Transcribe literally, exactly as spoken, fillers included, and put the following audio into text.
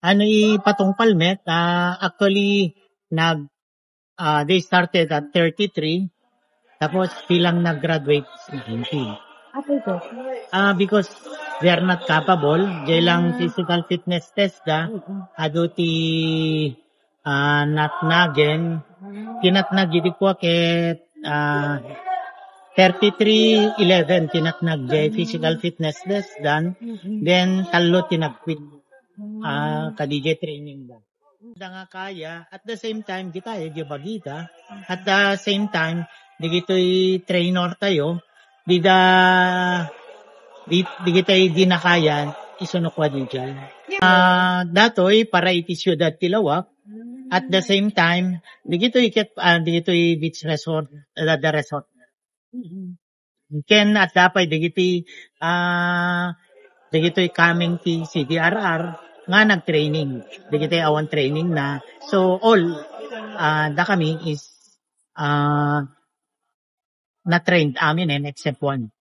Ano ipatungpal met, ah, actually, nag, ah, they started at thirty-three, tapos bilang nag-graduate, nineteen. Apo ito. Ah, because they are not capable, jay lang physical fitness test da, adu ti, ah, natnagen, kinatnag idi kua ket, ah, thirty-three eleven kinatnag jay physical fitness test dan, then tallo ti nag-quit, ah, kadi jay training da. Da nga kaya, at the same time, di kaya di bagita. At the same time, digitoy trainer tayo, dida, di, digitoy di nakayan, isunok wa di dyan. Ah, datoy para iti siyudad ti Lawak. At the same time, digitoy ket, ah, digitoy beach resort, ah, the resort. Ken at dapay digiti, ah, digitoy coming ti C D R R nga nag-training. Digiti awan training na. So, all, ah, da kami is, ah, na-trained amin, eh, except one.